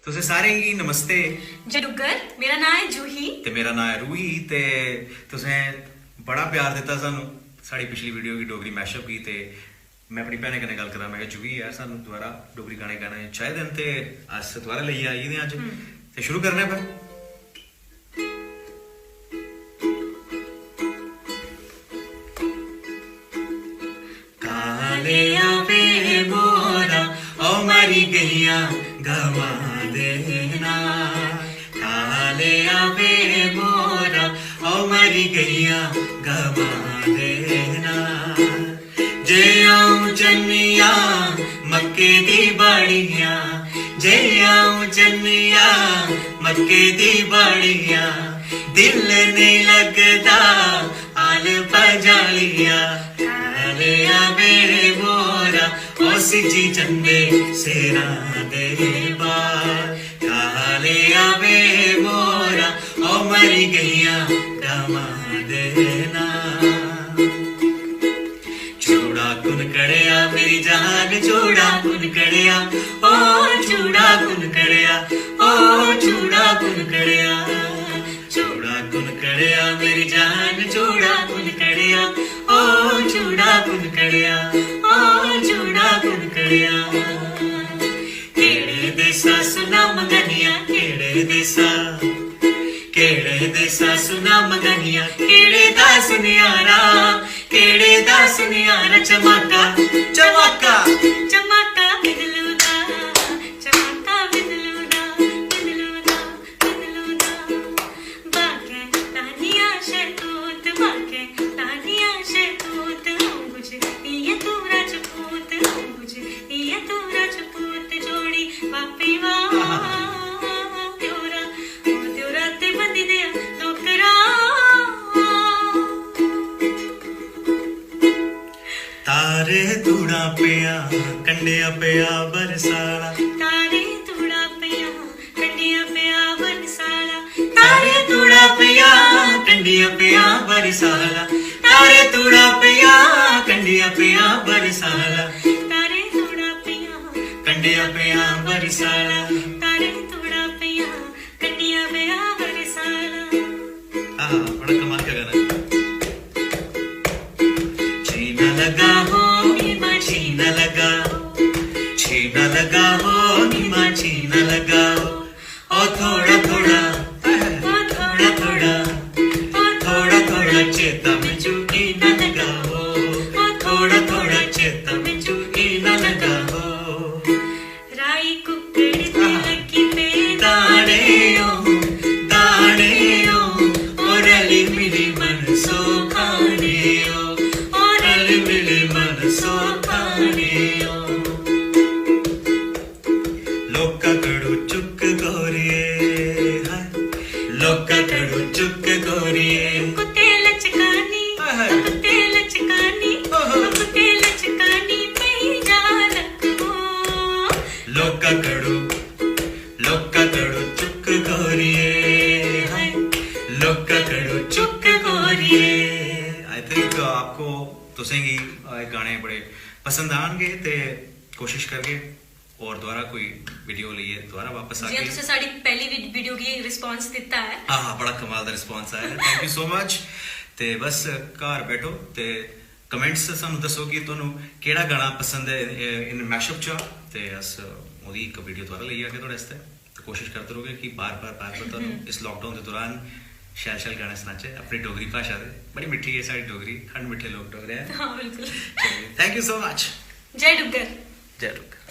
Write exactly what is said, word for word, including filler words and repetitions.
तुसें सारें गी नमस्ते। जय डुग्गर। मेरा नांऽ ऐ जूही। ते मेरा नांऽ ऐ रूही। ते तुसें बड़ा प्यार दित्ता सानू साढ़ी पिछली वीडियो गी, डोगरी मैशअप गी। ते में अपनी भैनें कन्नै गल्ल करां, में आखेआ, "जूही यार, सानू दोबारा डोगरी गाने गाने चाहिदे न।" ते अस दोबारा लेइयै आई गेदे आं अज्ज। ते शुरू करने आं फिर। कालेआ वे मोरा, ओ मरी गईयां गवां दे नाल। कालेआ वे मोरा, ओ मरी गईयां गवां दे नाल। जे अ'ऊं जन्नियां मक्के दी बाड़ियां, जे अ'ऊं जन्नियां मक्के दी बाड़ियां, दिल नेईं लगदा आल पजालिया। कालेआ वे मोरा, ओ सिज्जी जंदे सेरां दे बाल। कालेआ वे मोरा, ओ मरी गईयां गवां दे नाल। चूड़ा कुन कड़ेआ मेरी जान, चूड़ा कुन कड़ेआ, ओ चूड़ा कुन कड़ेआ, ओ चूड़ा कुन कड़ेआ। चूड़ा कुन कड़ेआ मेरी जान, चूड़ा कुन कड़ेआ, ओ चूड़ा कुन कड़ेआ, ओ चूड़ा कुन कड़ेआ। केड़े देसा सुना मंगनिया, केड़े देसा, केड़े देसा सुना मंगनिया, केड़े दा सुनियारा, केड़े दा सुनियारा। चमाका, चमाका, चमाका बिंदलू दा, चमाका बिंदलू दा, बिंदलू दा, बिंदलू दा। बागै तानिया शैतूत, बागै तानिया शैतूत। अ'ऊं बुझदी ऐ तूं राजपूत, अ'ऊं बुझदी ऐ तूं राजपूत। जोड़ी बापी वाह, त्योरा, ओ त्योरा ते बंदी दे नौकरा। तारे तूड़ा पेआ, कंडिया पेआ बरसाला। तारे तूड़ा पेआ, कंडिया पेआ बरसाला। तारे तूड़ा पेआ, कंडिया पेआ बरसाला। तारे तूड़ा पेआ, कंडिया पेआ बरसाला। तारे तूड़ा पेआ, कंडिया पेआ बरसाला। तारे तूड़ा पेआ, कंडिया पेआ बरसाला। आहा, बड़ा कमाल का गाना है। छीना लगा हो, नीमा छीना लगा, छीना लगा हो, नीमा छीना लगा। ओ थोड़ा थोड़ा, ओ थोड़ा थोड़ा, ओ थोड़ा थोड़ा चेता में चूकी ना लगा हो, ओ थोड़ा थोड़ा चेता में चूकी ना लगा हो। राई कुकड़ ते लगी पे दाने ओ, दाने ओ, ओ रली मिली मन सो खाने ओ, ओ रली मिली मन सो खाने ओ। लोका कड़ू चुक गोरिए, हाय, लोका कड़ू चुक गोरिए। कुत्ते लचकानी, हाय, हाय। कुत्ते लचकानी, ओहो। कुत्ते लचकानी पई जा लकवो। लोका कड़ू, लोका कड़ू चुक गोरिए, हाय, लोका कड़ू चुक गोरिए। आई थिंक आपको, तुसेंगी, अ, गाने बड़े पसंद आनगे ते कोशिश करगे और दोबारा कोई वीडियो लेइयै दोबारा वापस जियां आगे। तुसें साढ़ी पैह्ली वी- वीडियो गी रिस्पांस दित्ता ऐ। हाँ, हाँ, बड़ा कमाल दा रिस्पांस आया है। Thank you so much. ते बस घर बैठो ते कमेंट्स सानू दस्सो कि तुहानू केह्ड़ा गाना पसंद ऐ इन मैशअप चा, ते अस ओह्दी इक वीडियो दोबारा लेई आगे थुआढ़े आस्तै। ते कोशिश करदे रहोगे कि बार बार बार बार तुहानू इस लॉकडाउन दे दौरान शैल शैल गाने सनाचै अपनी डोगरी भाशा दे। बड़ी मिट्ठी ऐ साढ़ी डोगरी, खंड मिट्ठे लोक डोगरे ऐ। हाँ, बिल्कुल। Thank you so much. जय डुग्गर। जय डुग्गर।